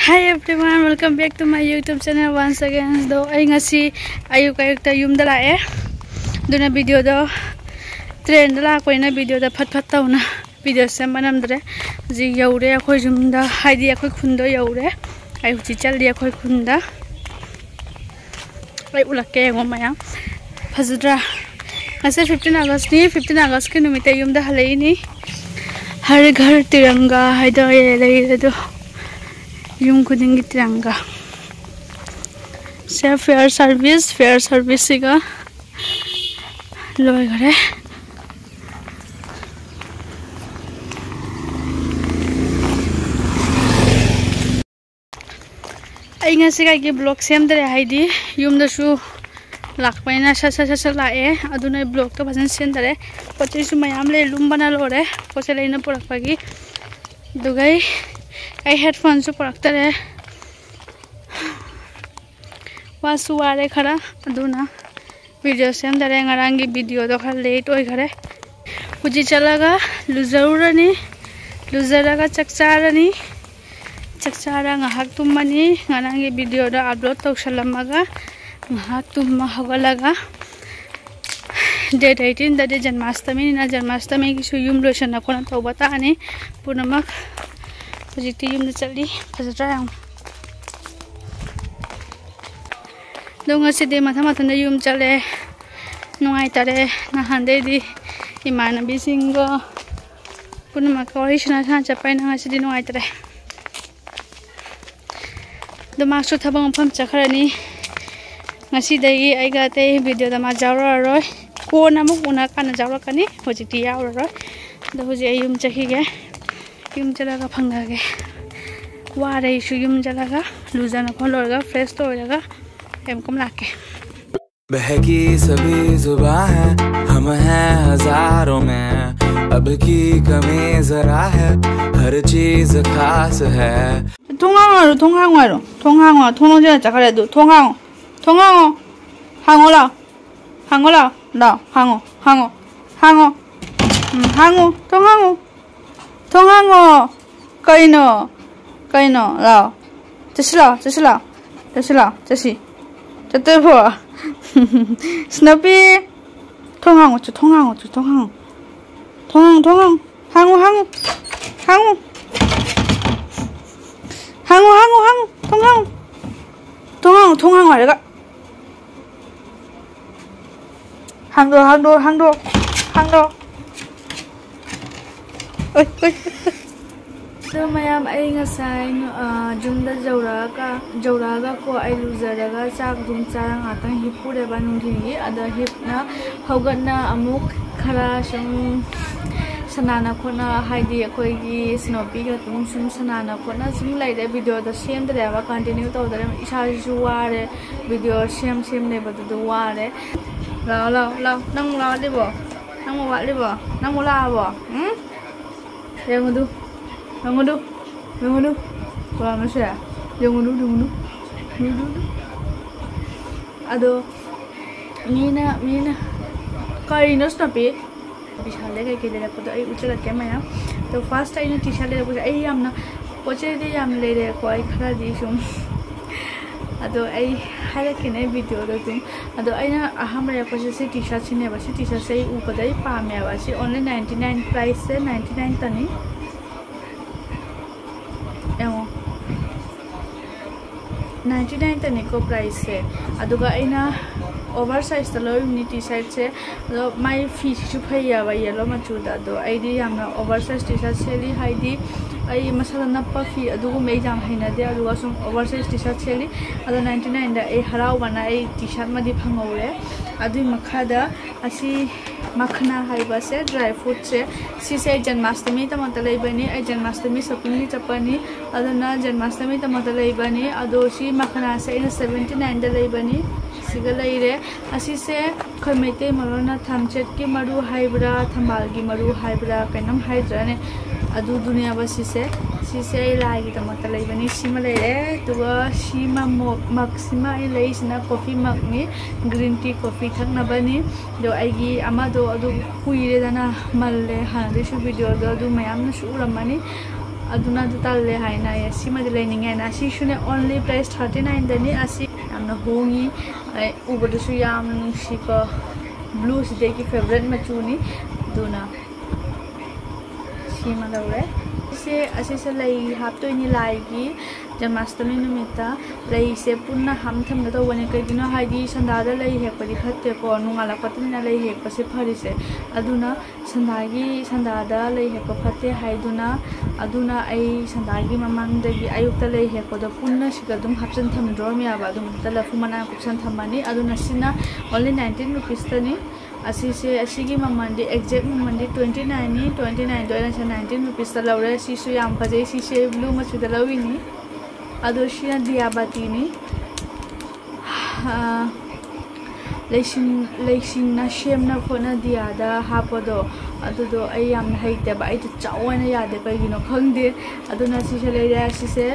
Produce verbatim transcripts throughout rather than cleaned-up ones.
Hi everyone, welcome back to my YouTube channel once again. ꯑꯗꯣ ꯑꯩ ꯉꯁꯤ ꯑꯌꯨꯛ ꯑꯌꯨꯛꯇ ꯌꯨꯝꯗ ꯂꯥꯛꯑꯦ, ꯑꯗꯨꯅ ꯚꯤꯗꯤꯑꯣꯗꯣ ꯇ꯭ꯔꯦꯟꯗ ꯂꯥꯛꯄꯅꯤꯅ ꯚꯤꯗꯤꯑꯣꯗ ꯐꯠ ꯐꯠ ꯇꯧꯅ ꯚꯤꯗꯤꯑꯣ ꯁꯦꯝꯕ ꯅꯝꯗ꯭ꯔꯦ꯫ ꯍꯧꯖꯤꯛ ꯌꯧꯔꯦ ꯑꯩꯈꯣꯏ ꯌꯨꯝꯗ, ꯍꯥꯏꯗꯤ ꯑꯩꯈꯣꯏ ꯈꯨꯟꯗꯣ ꯌꯧꯔꯦ꯫ ꯑꯩ ꯍꯧꯖꯤꯛ ꯆꯠꯂꯤ ꯑꯩꯈꯣꯏ ꯈꯨꯟꯗ꯫ ꯑꯩ ꯎꯠꯂꯛꯀꯦ ꯌꯦꯡꯉꯣ ꯃꯌꯥꯝ꯫ ꯐꯖꯗ꯭ꯔꯥ? ꯉꯁꯤ fifteen Augustꯅꯤ, fifteen Augustꯀꯤ ꯅꯨꯃꯤꯠꯇ ꯌꯨꯝꯗ ꯍꯜꯂꯛꯏꯅꯤ꯫ ꯍꯔ ꯘꯔ ꯇꯤꯔꯪꯒꯥ ꯍꯥꯏꯗꯣ ꯂꯩꯔꯦ ꯑꯗꯣ, ꯌꯨꯝ ꯈꯨꯗꯤꯡꯒꯤ ꯇꯤꯔꯪꯒꯥ꯫ ꯁꯦ fire service, fire serviceꯁꯤꯒ ꯂꯣꯏꯈꯔꯦ꯫ ꯑꯩ ꯉꯁꯤ ꯀꯩꯒꯤ vlog ꯁꯦꯝꯗ꯭ꯔꯦ, ꯍꯥꯏꯗꯤ ꯌꯨꯝꯗꯁꯨ ꯂꯥꯛꯄꯅꯤꯅ ꯁꯠ ꯁꯠ ꯁꯠ ꯁꯠ ꯂꯥꯛꯑꯦ, ꯑꯗꯨꯅ ꯑꯩ vlogꯇꯣ ꯐꯖꯅ ꯁꯦꯝꯗꯔꯦ꯫ ꯄꯣꯠ ꯆꯩꯁꯨ ꯃꯌꯥꯝ ꯂꯩ, ꯂꯨꯝꯕꯅ ꯂꯣꯏꯔꯦ ꯄꯣꯠ ꯆꯩ ꯂꯩꯅ ꯄꯨꯔꯛꯄꯒꯤ꯫ ꯑꯗꯨꯒ ꯑꯩ, ꯑꯩ headphoneꯁꯨ ꯄꯨꯔꯛꯇꯔꯦ꯫ ꯋꯥꯁꯨ ꯋꯥꯔꯦ ꯈꯔ, ꯑꯗꯨꯅ ꯚꯤꯗꯤꯑꯣ ꯁꯦꯝꯗꯔꯦ꯫ ꯉꯔꯥꯡꯒꯤ ꯚꯤꯗꯤꯑꯣꯗꯣ ꯈꯔ late ꯑꯣꯏꯈꯔꯦ꯫ ꯍꯧꯖꯤꯛ ꯆꯠꯂꯒ ꯂꯨꯖꯔꯨꯔꯅꯤ, ꯂꯨꯖꯔꯒ ꯆꯥꯛ ꯆꯥꯔꯅꯤ, ꯆꯥꯛ ꯆꯥꯔ ꯉꯥꯏꯍꯥꯛ ꯇꯨꯝꯃꯅꯤ꯫ ꯉꯔꯥꯡꯒꯤ ꯚꯤꯗꯤꯑꯣꯗꯣ upload ꯇꯧꯁꯜꯂꯝꯃꯒ ꯉꯥꯏꯍꯥꯛ ꯇꯨꯝꯃ ꯍꯧꯒꯠꯂꯒ date eighteenꯗꯗꯤ ꯖꯟꯃꯥꯁꯇꯃꯤꯅꯤꯅ ꯖꯟꯃꯥꯁꯇꯃꯤꯒꯤꯁꯨ ꯌꯨꯝ ꯂꯣꯏꯁꯟꯅ ꯈꯣꯠꯅ ꯇꯧꯕ ꯇꯥꯔꯅꯤ ꯄꯨꯝꯅꯃꯛ꯫ ꯍꯧꯖꯤꯛꯇꯤ ꯌꯨꯝꯗ ꯆꯠꯂꯤ꯫ ꯐꯖꯗ꯭ꯔꯥ ꯌꯦꯡꯉꯨ꯫ ꯑꯗꯣ ꯉꯁꯤꯗꯤ ꯃꯊꯟ ꯃꯊꯟꯗ ꯌꯨꯝ ꯆꯠꯂꯦ꯫ ꯅꯨꯡꯉꯥꯏꯇꯔꯦ꯫ ꯅꯍꯥꯟꯗꯩꯗꯤ ꯏꯃꯥꯟꯅꯕꯤꯁꯤꯡꯒ ꯄꯨꯝꯅꯃꯛꯀ ꯋꯥꯔꯤ ꯁꯥꯟꯅ ꯁꯥꯟꯅ ꯆꯠꯄꯅꯤꯅ ꯉꯁꯤꯗꯤ ꯅꯨꯡꯉꯥꯏꯇꯔꯦ꯫ ꯑꯗꯣ ꯃꯥꯁꯨ ꯊꯕꯛ ꯃꯐꯝ ꯆꯠꯈ꯭ꯔꯅꯤ꯫ ꯉꯁꯤꯗꯒꯤ ꯑꯩꯒ ꯑꯇꯩ ꯚꯤꯗꯤꯑꯣꯗ ꯃꯥ ꯌꯥꯎꯔꯛꯑꯔꯣꯏ꯫ ꯀꯣꯟꯅ ꯑꯃꯨꯛ ꯎꯅꯔꯀꯥꯟꯗ ꯌꯥꯎꯔꯛꯀꯅꯤ꯫ ꯍꯧꯖꯤꯛꯇꯤ ꯌꯥꯎꯔꯔꯣꯏ꯫ ꯑꯗꯣ ꯍꯧꯖꯤꯛ ꯑꯩ ꯌꯨꯝ ꯆꯠꯈꯤꯒꯦ꯫ ꯌꯨꯝ ꯆꯠꯂꯒ ꯐꯪꯅꯒꯦ꯫ ꯋꯥꯔꯦ ꯑꯩꯁꯨ ꯌꯨꯝ ꯆꯠꯂꯒ ꯂꯨꯖꯅ ꯈꯣꯠ ꯂꯣꯏꯔꯒ fresh ꯑꯣꯏꯔꯒ ꯑꯩ ꯑꯃꯨꯛꯀ ꯂꯥꯛꯀꯦ꯫ बहकी सभी जुबां हैं, हम हैं हजारों में, अब की कमी जरा है, हर चीज खास है। ꯊꯣꯡ ꯍꯥꯡꯉꯣ ꯍꯥꯏꯔꯣ, ꯊꯣꯡ ꯍꯥꯡꯉꯣ ꯍꯥꯏꯔꯣ, ꯊꯣꯡ ꯍꯥꯡꯉꯣ, ꯊꯣꯡ ꯂꯣꯟꯁꯤꯜꯂ ꯆꯠꯈ꯭ꯔꯦ ꯑꯗꯨ꯫ ꯊꯣꯡ ꯍꯥꯡꯉꯣ, ꯊꯣꯡ ꯍꯥꯡꯉꯣ, ꯍꯥꯡꯉꯣ ꯂꯥꯎ, ꯍꯥꯡꯉꯣ ꯂꯥꯎ, ꯂꯥꯎ, ꯍꯥꯡꯉꯣ, ꯍꯥꯡꯉꯣ, ꯍꯥꯡꯉꯣ꯫ ꯎꯝ, ꯍꯥꯡꯉꯣ, ꯊꯣꯡ ꯍꯥꯡꯉꯣ, ꯊꯣꯡ ꯍꯥꯡꯉꯣ꯫ ꯀꯩꯅꯣ? ꯀꯩꯅꯣ? ꯂꯥꯎ꯫ ꯆꯠꯁꯤꯂꯣ, ꯆꯠꯁꯤꯂꯣ, ꯆꯠꯁꯤꯂꯣ, ꯆꯠꯁꯤ꯫ ꯆꯠꯇꯣꯏꯕꯣ? ꯁ꯭ꯅꯣꯄꯤ! ꯊꯣꯡ ꯍꯥꯡꯉꯣ ꯆꯣ, ꯊꯣꯡ ꯍꯥꯡꯉꯣ ꯆꯣ, ꯊꯣꯡ ꯍꯥꯡꯉꯣ꯫ ꯊꯣꯡ ꯍꯥꯡꯉꯣ, ꯊꯣꯡ ꯍꯥꯡꯉꯣ꯫ ꯍꯥꯡꯉꯣ, ꯍꯥꯡꯉꯣ꯫ ꯍꯥꯡꯉꯣ꯫ ꯍꯥꯡꯉꯣ, ꯍꯥꯡꯉꯣ, ꯍꯥꯡꯉꯣ꯫ ꯊꯣꯡ ꯍꯥꯡꯉꯣ꯫ ꯊꯣꯡ ꯍꯥꯡꯉꯣ, ꯊꯣꯡ ꯍꯥꯡꯉꯣ ꯍꯥꯏꯔꯒ꯫ ꯍꯥꯡꯗꯣꯛ, ꯍꯥꯡꯗꯣꯛ, ꯍꯥꯡꯗꯣꯛ, ꯍꯥꯡꯗꯣꯛ꯫ ꯑꯣꯏ, ꯑꯣꯏ, ꯑꯣꯏ, ꯑꯣꯏ꯫ ꯑꯗꯣ ꯃꯌꯥꯝ, ꯑꯩ ꯉꯁꯥꯏ, ꯑ, ꯌꯨꯝꯗ ꯌꯧꯔꯛꯑꯒ, ꯌꯧꯔꯛꯑꯒꯀꯣ, ꯑꯩ ꯂꯨꯖꯔꯒ ꯆꯥꯛ ꯑꯗꯨꯝ ꯆꯥꯔ ꯉꯥꯛꯇꯪ ꯍꯤꯞꯄꯨꯔꯦꯕ ꯅꯨꯡꯊꯤꯜꯒꯤ꯫ ꯑꯗ ꯍꯤꯞꯅ ꯍꯧꯒꯠꯅ ꯑꯃꯨꯛ ꯈꯔ ꯁꯨꯝ ꯁꯥꯟꯅꯅ ꯈꯣꯠꯅ, ꯍꯥꯏꯗꯤ ꯑꯩꯈꯣꯏꯒꯤ ꯁ꯭ꯅꯣꯄꯤꯒ ꯑꯗꯨꯝ ꯁꯨꯝ ꯁꯥꯟꯅꯅ ꯈꯣꯠꯅ ꯁꯨꯝ ꯂꯩꯔꯦ꯫ ꯚꯤꯗꯤꯑꯣꯗꯣ ꯁꯦꯝꯗ꯭ꯔꯦꯕ, ꯀꯟꯇꯤꯅ꯭ꯌꯨ ꯇꯧꯗ꯭ꯔꯦ꯫ ꯏꯁꯥꯁꯤꯁꯨ ꯋꯥꯔꯦ, ꯚꯤꯗꯤꯑꯣ ꯁꯦꯝ ꯁꯦꯝ ꯂꯩꯕꯗꯨꯗ ꯋꯥꯔꯦ꯫ ꯂꯥꯛꯑꯣ, ꯂꯥꯛꯑꯣ, ꯂꯥꯛꯑꯣ꯫ ꯅꯪ ꯂꯥꯛꯑꯗꯤꯕꯣ? ꯅꯪꯕꯨ ꯋꯥꯠꯂꯤꯕꯣ? ꯅꯪꯕꯨ ꯂꯥꯛꯑꯕꯣ? ꯎꯝ? ꯌꯦꯡꯉꯨꯗꯨ, ꯌꯦꯡꯉꯨꯗꯨ, ꯌꯦꯡꯉꯨꯗꯨ꯫ ꯀꯅꯥꯅꯣ ꯁꯦ? ꯌꯦꯡꯉꯨꯗꯨ, ꯌꯦꯡꯉꯨꯗꯨ꯫ ꯌꯦꯡꯉꯨꯗꯨ, ꯌꯦꯡꯉꯨꯗꯨ꯫ ꯑꯗꯣ ꯃꯤꯅ, ꯃꯤꯅ ꯀꯔꯤꯅꯣ ꯁ꯭ꯅꯣꯄꯤ? ꯕꯤꯁꯥꯜꯗ ꯀꯩꯀꯩ ꯂꯩꯔꯛꯄꯗꯣ ꯑꯩ ꯎꯠꯆꯔꯛꯀꯦ ꯃꯌꯥꯝ꯫ ꯑꯗꯣ ꯐꯥꯔꯁꯇ ꯑꯩꯅ ꯇꯤ ꯁꯥꯔꯠ ꯂꯩꯔꯛꯄꯁꯦ, ꯑꯩ ꯌꯥꯝꯅ ꯄꯣꯠ ꯆꯩꯗꯤ ꯌꯥꯝ ꯂꯩꯔꯦꯀꯣ, ꯑꯩ ꯈꯔꯗꯤ ꯁꯨꯝ꯫ ꯑꯗꯣ ꯑꯩ ꯍꯥꯏꯔꯛꯀꯦꯅꯦ ꯚꯤꯗꯤꯑꯣꯗꯣ ꯑꯗꯨꯝ꯫ ꯑꯗꯣ ꯑꯩꯅ ꯑꯍꯥꯟꯕ ꯂꯩꯔꯛꯄꯁꯦ ꯁꯤ ꯇꯤ ꯁꯥꯔꯠꯁꯤꯅꯦꯕ꯫ ꯁꯤ ꯇꯤ ꯁꯥꯔꯠꯁꯦ ꯑꯩ ꯎꯕꯗ ꯑꯩ ꯄꯥꯝꯃꯦꯕ꯫ ꯁꯤ only ninety nine, priceꯁꯦ ninety nine ꯇꯅꯤ꯫ ꯌꯦꯡꯉꯣ꯫ Ninety nine ꯇꯅꯤꯀꯣ priceꯁꯦ꯫ ꯑꯗꯨꯒ ꯑꯩꯅ over sizeꯇ ꯂꯧꯔꯤꯕꯅꯤ ꯇꯤ ꯁꯥꯔꯠꯁꯦ꯫ ꯑꯗꯣ ꯃꯥꯏ ꯐꯤꯁꯤꯁꯨ ꯐꯩꯌꯦꯕ, ꯌꯦꯜꯂꯣ ꯃꯆꯨꯗ꯫ ꯑꯗꯣ ꯑꯩꯗꯤ ꯌꯥꯝꯅ over size ꯇꯤ ꯁꯥꯔꯠ ꯁꯦꯠꯂꯤ, ꯍꯥꯏꯗꯤ ꯑꯩ ꯃꯁꯥꯗ ꯅꯞꯄ ꯐꯤ ꯑꯗꯨꯒꯨꯝꯕ ꯑꯩ ꯌꯥꯝ ꯍꯩꯅꯗꯦ꯫ ꯑꯗꯨꯒ ꯁꯨꯝ over size ꯇꯤ ꯁꯥꯔꯠ ꯁꯦꯠꯂꯤ꯫ ꯑꯗꯣ ninety nineꯗ ꯑꯩ ꯍꯔꯥꯎꯕꯅ ꯑꯩ ꯇꯤ ꯁꯥꯔꯠ ꯑꯃꯗꯤ ꯐꯪꯍꯧꯔꯦ꯫ ꯑꯗꯨꯒꯤ ꯃꯈꯥꯗ ꯑꯁꯤ ꯃꯈꯅꯥ ꯍꯥꯏꯕꯁꯦ, dry fruitꯁꯦ, ꯁꯤꯁꯦ ꯑꯩ ꯖꯟꯃꯥꯁꯇꯃꯤꯗꯃꯛꯇ ꯂꯩꯕꯅꯤ꯫ ꯑꯩ ꯖꯟꯃꯥꯁꯇꯃꯤ shoppingꯒꯤ ꯆꯠꯄꯅꯤ, ꯑꯗꯨꯅ ꯖꯟꯃꯥꯁꯇꯃꯤꯗꯃꯛꯇ ꯂꯩꯕꯅꯤ꯫ ꯑꯗꯣ ꯁꯤ ꯃꯈꯅꯥꯁꯦ ꯑꯩꯅ seventy nineꯗ ꯂꯩꯕꯅꯤ꯫ ꯁꯤꯒ ꯂꯩꯔꯦ꯫ ꯑꯁꯤꯁꯦ ꯑꯩꯈꯣꯏ ꯃꯩꯇꯩ ꯃꯔꯣꯟꯅ ꯊꯝꯆꯦꯠꯀꯤ ꯃꯔꯨ ꯍꯥꯏꯕ꯭ꯔꯥ, ꯊꯝꯕꯥꯜꯒꯤ ꯃꯔꯨ ꯍꯥꯏꯕ꯭ꯔꯥ, ꯀꯩꯅꯣꯝ ꯍꯥꯏꯗ꯭ꯔꯥꯅꯦ, ꯑꯗꯨꯗꯨꯅꯦꯕ ꯁꯤꯁꯦ꯫ ꯁꯤꯁꯦ ꯑꯩ ꯂꯥꯏꯒꯤꯗꯃꯛꯇ ꯂꯩꯕꯅꯤ꯫ ꯁꯤꯃ ꯂꯩꯔꯦ꯫ ꯑꯗꯨꯒ ꯁꯤꯃ ꯃꯣꯛ ꯃꯛꯁꯤꯃ ꯑꯩ ꯂꯩꯔꯤꯁꯤꯅ coffee ꯃꯛꯅꯤ, green tea coffee ꯊꯛꯅꯕꯅꯤ꯫ ꯑꯗꯣ ꯑꯩꯒꯤ ꯑꯃꯗꯣ ꯑꯗꯨ ꯀꯨꯏꯔꯦꯗꯅ, ꯃꯜꯂꯦ ꯍꯥꯟꯅꯗꯩꯁꯨ ꯚꯤꯗꯤꯑꯣꯗꯣ, ꯑꯗꯨ ꯃꯌꯥꯝꯅꯁꯨ ꯎꯔꯝꯃꯅꯤ꯫ ꯑꯗꯨꯅ ꯑꯗꯨ ꯇꯜꯂꯦ ꯍꯥꯏꯅ ꯑꯩ ꯁꯤꯃꯗꯤ ꯂꯩꯅꯤꯡꯉꯦ ꯍꯥꯏꯅ, ꯑꯁꯤꯁꯨꯅꯦ only price thirty nineꯗꯅꯤ꯫ ꯑꯁꯤ ꯌꯥꯝꯅ ꯍꯣꯡꯉꯤ, ꯑꯩ ꯎꯕꯗꯁꯨ ꯌꯥꯝ ꯅꯨꯡꯁꯤꯀꯣ꯫ Blueꯁꯤꯗꯤ ꯑꯩꯒꯤ favourite ꯃꯆꯨꯅꯤ꯫ ꯑꯗꯨꯅ ꯁꯤꯃ ꯂꯧꯔꯦ꯫ ꯁꯤꯁꯦ, ꯑꯁꯤꯁꯦ ꯂꯩ ꯍꯥꯞꯇꯣꯏꯅꯤ ꯂꯥꯏꯒꯤ ꯖꯟꯃꯥꯁꯇꯃꯤ ꯅꯨꯃꯤꯠꯇ꯫ ꯂꯩꯁꯦ ꯄꯨꯟꯅ ꯍꯥꯞ ꯊꯝꯒꯦ ꯇꯧꯕꯅꯦ꯫ ꯀꯩꯒꯤꯅꯣ ꯍꯥꯏꯗꯤ ꯁꯟꯗꯥꯗ ꯂꯩ ꯍꯦꯛꯄꯗꯤ ꯐꯠꯇꯦꯀꯣ, ꯅꯣꯡꯉꯥꯜꯂꯛꯄꯗꯅꯤꯅ ꯂꯩ ꯍꯦꯛꯄꯁꯦ ꯐꯔꯤꯁꯦ꯫ ꯑꯗꯨꯅ ꯁꯟꯗꯥꯒꯤ, ꯁꯟꯗꯥꯗ ꯂꯩ ꯍꯦꯛꯄ ꯐꯠꯇꯦ ꯍꯥꯏꯗꯨꯅ, ꯑꯗꯨꯅ ꯑꯩ ꯁꯟꯗꯥꯒꯤ ꯃꯃꯥꯡꯗꯒꯤ ꯑꯌꯨꯛꯇ ꯂꯩ ꯍꯦꯛꯄꯗꯣ ꯄꯨꯟꯅ ꯁꯤꯗ ꯑꯗꯨꯝ ꯍꯥꯞꯆꯤꯟ ꯊꯝꯗ꯭ꯔꯣꯝ ꯌꯥꯕ, ꯑꯗꯨꯝ ꯍꯦꯛꯇ ꯂꯐꯨ ꯃꯅꯥ ꯀꯨꯞꯁꯟ ꯊꯝꯃꯅꯤ꯫ ꯑꯗꯨꯅ ꯁꯤꯅ only nineteen rupeesꯇꯅꯤ꯫ ꯑꯁꯤꯁꯦ, ꯑꯁꯤꯒꯤ ꯃꯃꯜꯗꯤ, exact ꯃꯃꯜꯗꯤ twenty nineꯅꯤ꯫ Twenty nineꯗꯣ ꯑꯩꯅ ꯁꯤꯗ nineteen rupeesꯇ ꯂꯧꯔꯦ꯫ ꯁꯤꯁꯨ ꯌꯥꯝ ꯐꯖꯩ꯫ ꯁꯤꯁꯦ blue ꯃꯆꯨꯗ ꯂꯧꯔꯤꯅꯤ꯫ ꯑꯗꯣ ꯁꯤꯅ ꯗꯤꯌꯥꯕꯥꯇꯤꯅꯤ꯫ ꯑꯥ, ꯂꯩꯁꯤꯡ-, ꯂꯩꯁꯤꯡꯅ ꯁꯦꯝꯅ ꯈꯣꯠꯅ ꯗꯤꯌꯥꯗ ꯍꯥꯞꯄꯗꯣ, ꯑꯗꯨꯗꯣ ꯑꯩ ꯌꯥꯝꯅ ꯍꯩꯇꯦꯕ꯫ ꯑꯩꯗꯣ ꯆꯥꯎ ꯍꯥꯏꯅ ꯌꯥꯗꯦ, ꯀꯩꯒꯤꯅꯣ ꯈꯪꯗꯦ꯫ ꯑꯗꯨꯅ ꯁꯤꯁꯦ ꯂꯩꯔꯦ꯫ ꯁꯤꯁꯦ,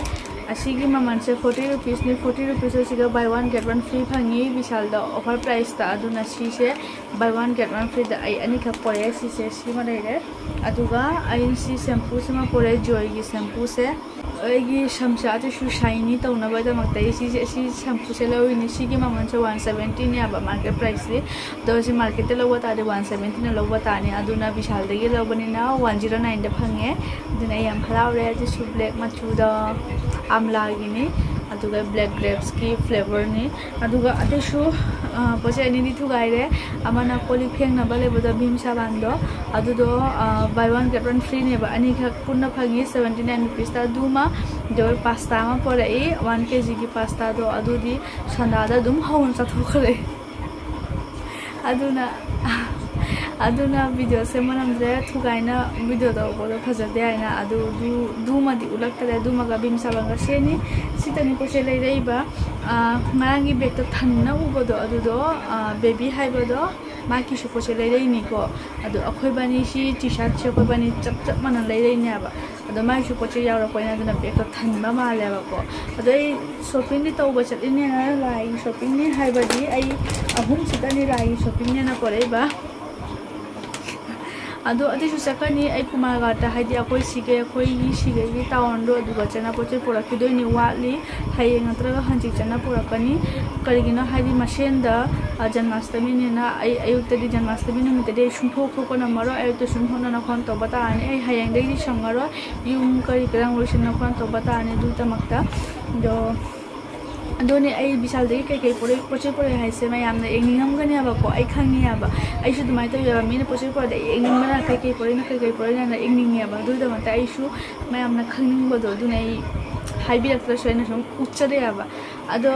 ꯑꯁꯤꯒꯤ ꯃꯃꯜꯁꯦ forty rupeesꯅꯤ꯫ Forty rupees ꯑꯁꯤꯒ buy one get one free ꯐꯪꯉꯤ ꯕꯤꯁꯥꯜꯗ offer priceꯇ꯫ ꯑꯗꯨꯅ ꯁꯤꯁꯦ buy one get one freeꯗ ꯑꯩ ꯑꯅꯤꯈꯛ ꯄꯣꯔꯛꯑꯦ꯫ ꯁꯤꯁꯦ, ꯁꯤꯃ ꯂꯩꯔꯦ꯫ ꯑꯗꯨꯒ ꯑꯩ ꯁꯤ shampooꯁꯤꯃ ꯄꯣꯔꯛꯑꯦ, ꯖꯣꯏꯒꯤ shampooꯁꯦ꯫ ꯑꯩꯒꯤ ꯁꯝꯁꯦ ꯑꯗꯨꯁꯨ shiny ꯇꯧꯅꯕꯒꯤꯗꯃꯛꯇ ꯑꯩ ꯁꯤꯁꯦ, ꯁꯤ shampooꯁꯦ ꯂꯧꯔꯤꯅꯤ꯫ ꯁꯤꯒꯤ ꯃꯃꯜꯁꯦ one seventyꯅꯦꯕ market priceꯁꯦ꯫ ꯑꯗꯣ ꯁꯤ marketꯇ ꯂꯧꯕ ꯇꯥꯔꯗꯤ one seventyꯅ ꯂꯧꯕ ꯇꯥꯔꯅꯤ꯫ ꯑꯗꯨꯅ ꯕꯤꯁꯥꯜꯗꯒꯤ ꯂꯧꯕꯅꯤꯅ one zero nineꯗ ꯐꯪꯉꯦ꯫ ꯑꯗꯨꯅ ꯑꯩ ꯌꯥꯝ ꯍꯔꯥꯎꯔꯦ꯫ ꯑꯗꯨꯁꯨ black ꯃꯆꯨꯗ ꯑꯝꯂꯥꯒꯤꯅꯤ, ꯑꯗꯨꯒ black grapesꯀꯤ flavorꯅꯤ꯫ ꯑꯗꯨꯒ ꯑꯇꯩꯁꯨ, ꯑ, ꯄꯣꯠ ꯆꯩ ꯑꯅꯤꯗꯤ ꯊꯨꯒꯥꯏꯔꯦ꯫ ꯑꯃꯅ ꯀꯣꯜ ꯂꯤꯛ ꯐꯦꯡꯅꯕ ꯂꯩꯕꯗꯣ, ꯚꯤꯝ ꯁꯥꯕꯥꯟꯗꯣ, ꯑꯗꯨꯗꯣ, ꯑ, buy one get one freeꯅꯦꯕ, ꯑꯅꯤꯈꯛ ꯄꯨꯟꯅ ꯐꯪꯉꯤ seventy nine rupeesꯇ꯫ ꯑꯗꯨꯃ, ꯑꯗꯨꯒ pasta ꯑꯃ ꯄꯣꯔꯛꯏ, one kgꯒꯤ pastaꯗꯣ, ꯑꯗꯨꯗꯤ ꯁꯟꯗꯥꯗ ꯑꯗꯨꯝ ꯍꯧꯅ ꯆꯥꯊꯣꯛꯈ꯭ꯔꯦ꯫ ꯑꯗꯨꯅ, ꯑꯗꯨꯅ video ꯁꯦꯝꯕ ꯉꯝꯗ꯭ꯔꯦ, ꯊꯨꯒꯥꯏꯅ video ꯇꯧꯕꯗꯣ ꯐꯖꯗꯦ ꯍꯥꯏꯅ꯫ ꯑꯗꯨ, ꯑꯗꯨ, ꯑꯗꯨꯃꯗꯤ ꯎꯠꯂꯛꯇ꯭ꯔꯦ, ꯑꯗꯨꯃꯒ ꯚꯤꯝ ꯁꯥꯕꯥꯟꯒ ꯁꯦꯝꯅꯤ꯫ ꯁꯤꯇꯅꯤ ꯄꯣꯠ ꯆꯩ ꯂꯩꯔꯛꯏꯕ꯫ ꯑ, ꯉꯔꯥꯡꯒꯤ bagꯇ ꯊꯟꯅ ꯎꯕꯗꯣ, ꯑꯗꯨꯗꯣ, ꯑ, baby ꯍꯥꯏꯕꯗꯣ, ꯃꯥꯒꯤꯁꯨ ꯄꯣꯠ ꯆꯩ ꯂꯩꯔꯛꯏꯅꯤꯀꯣ꯫ ꯑꯗꯣ ꯑꯩꯈꯣꯏꯕꯥꯅꯤ ꯁꯤ T-shirtꯁꯦ ꯑꯩꯈꯣꯏꯕꯥꯅꯤ ꯆꯞ ꯆꯞ ꯃꯥꯟꯅ ꯂꯩꯔꯛꯏꯅꯦꯕ꯫ ꯑꯗꯣ ꯃꯥꯏꯁꯨ ꯄꯣꯠ ꯆꯩ ꯌꯥꯎꯔꯛꯄꯅꯤꯅ ꯑꯗꯨꯅ bagꯇꯣ ꯊꯟꯕ ꯃꯥꯜꯂꯦꯕꯀꯣ꯫ ꯑꯗꯣ ꯑꯩ shoppingꯗꯤ ꯇꯧꯕ ꯆꯠꯂꯤꯅꯦꯅ, ꯂꯥꯏꯒꯤ shoppingꯅꯤ ꯍꯥꯏꯕꯗꯤ ꯑꯩ ꯑꯍꯨꯝꯁꯤꯗꯅꯤ ꯂꯥꯏꯒꯤ shoppingꯅꯦꯅ ꯄꯣꯔꯛꯏꯕ꯫ ꯑꯗꯣ ꯑꯗꯨꯏꯁꯨ ꯆꯠꯀꯅꯤ꯫ ꯑꯩ ꯀꯨꯃꯥꯔꯒꯥꯠꯇ, ꯍꯥꯏꯗꯤ ꯑꯩꯈꯣꯏ ꯁꯤꯒꯦ, ꯑꯩꯈꯣꯏꯒꯤ ꯁꯤꯒꯩꯒꯤ ꯇꯥꯎꯟꯗꯣ ꯑꯗꯨꯒ ꯆꯠꯅ ꯄꯣꯠ ꯆꯩ ꯄꯨꯔꯛꯈꯤꯗꯣꯏꯅꯤ꯫ ꯋꯥꯠꯂꯤ, ꯍꯌꯦꯡ ꯅꯠꯇ꯭ꯔꯒ ꯍꯪꯆꯤꯠ ꯆꯠꯅ ꯄꯨꯔꯛꯀꯅꯤ꯫ ꯀꯔꯤꯒꯤꯅꯣ ꯍꯥꯏꯗꯤ ꯃꯁꯦꯟꯗ, ꯑ, ꯖꯟꯃꯥꯁꯇꯃꯤꯅꯤꯅ ꯑꯩ ꯑꯌꯨꯛꯇꯗꯤ, ꯖꯟꯃꯥꯁꯇꯃꯤ ꯅꯨꯃꯤꯠꯇꯗꯤ ꯑꯩ ꯁꯨꯡꯊꯣꯛ ꯊꯣꯛꯄ ꯉꯝꯃꯔꯣꯏ꯫ ꯑꯌꯨꯛꯇ ꯁꯨꯝ ꯍꯣꯠꯅꯅ ꯈꯣꯠꯅ ꯇꯧꯕ ꯇꯥꯔꯅꯤ꯫ ꯑꯩ ꯍꯌꯦꯡꯗꯒꯤꯗꯤ ꯁꯪꯉꯔꯣꯏ꯫ ꯌꯨꯝ ꯀꯔꯤ ꯀꯔꯥꯡ ꯂꯣꯏꯁꯤꯟꯅ ꯈꯣꯠꯅ ꯇꯧꯕ ꯇꯥꯔꯅꯤ ꯑꯗꯨꯒꯤꯗꯃꯛꯇ꯫ ꯑꯗꯣ ꯑꯗꯨꯅꯦ, ꯑꯩ ꯕꯤꯁꯥꯜꯗꯒꯤ ꯀꯩꯀꯩ ꯄꯣꯔꯛ-, ꯄꯣꯠ ꯆꯩ ꯄꯣꯔꯛꯑꯦ ꯍꯥꯏꯁꯦ ꯃꯌꯥꯝꯅ ꯌꯦꯡꯅꯤꯡꯉꯝꯒꯅꯦꯕꯀꯣ꯫ ꯑꯩ ꯈꯪꯉꯦꯕ, ꯑꯩꯁꯨ ꯑꯗꯨꯃꯥꯏꯅ ꯇꯧꯋꯦꯕ꯫ ꯃꯤꯅ ꯄꯣꯠ ꯆꯩ ꯄꯣꯔꯛꯑꯗꯤ ꯑꯩ ꯌꯦꯡꯅꯤꯡꯕꯅ, ꯀꯩꯀꯩ ꯄꯣꯔꯛꯏꯅꯣ, ꯀꯩꯀꯩ ꯄꯣꯔꯛꯏꯅꯣꯅ ꯌꯦꯡꯅꯤꯡꯉꯦꯕ꯫ ꯑꯗꯨꯒꯤꯗꯃꯛꯇ ꯑꯩꯁꯨ ꯃꯌꯥꯝꯅ ꯈꯪꯅꯤꯡꯕꯗꯣ, ꯑꯗꯨꯅ ꯑꯩ ꯍꯥꯏꯕꯤꯔꯛꯇ꯭ꯔꯁꯨ ꯑꯩꯅ ꯁꯨꯝ ꯎꯠꯆꯔꯛꯑꯦꯕ꯫ ꯑꯗꯣ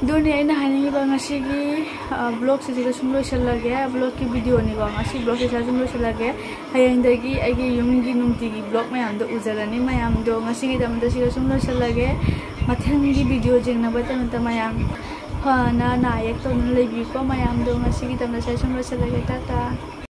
ꯑꯗꯨꯅꯦ ꯑꯩꯅ ꯍꯥꯏꯅꯤꯡꯉꯤꯕ ꯉꯁꯤꯒꯤ, ꯑ, vlogꯁꯦ ꯁꯤꯗ ꯁꯨꯝ ꯂꯣꯏꯁꯤꯜꯂꯒꯦ꯫ Vlogꯀꯤ videoꯅꯤꯀꯣ, ꯉꯁꯤ vlogꯁꯦ ꯁꯤꯗ ꯁꯨꯝ ꯂꯣꯏꯁꯤꯜꯂꯒꯦ꯫ ꯍꯌꯦꯡꯗꯒꯤ ꯑꯩꯒꯤ ꯌꯨꯝꯒꯤ ꯅꯨꯡꯇꯤꯒꯤ vlog ꯃꯌꯥꯝꯗꯣ ꯎꯖꯔꯅꯤ꯫ ꯃꯌꯥꯝꯗꯣ ꯉꯁꯤꯒꯤꯗꯃꯛꯇ ꯁꯤꯗ ꯁꯨꯝ ꯂꯣꯏꯁꯤꯜꯂꯒꯦ꯫ ꯃꯊꯪꯒꯤ video ꯌꯦꯡꯅꯕꯒꯤꯗꯃꯛꯇ ꯃꯌꯥꯝ ꯐꯅ ꯅꯥ ꯌꯦꯛ ꯇꯧꯗꯅ ꯂꯩꯕꯤꯌꯨꯀꯣ꯫ ꯃꯌꯥꯝꯗꯣ ꯉꯁꯤꯒꯤꯗꯃꯛꯇ ꯁꯤꯗ ꯁꯨꯝ ꯂꯣꯏꯁꯤꯜꯂꯒꯦ꯫ ꯇꯥꯇꯥ꯫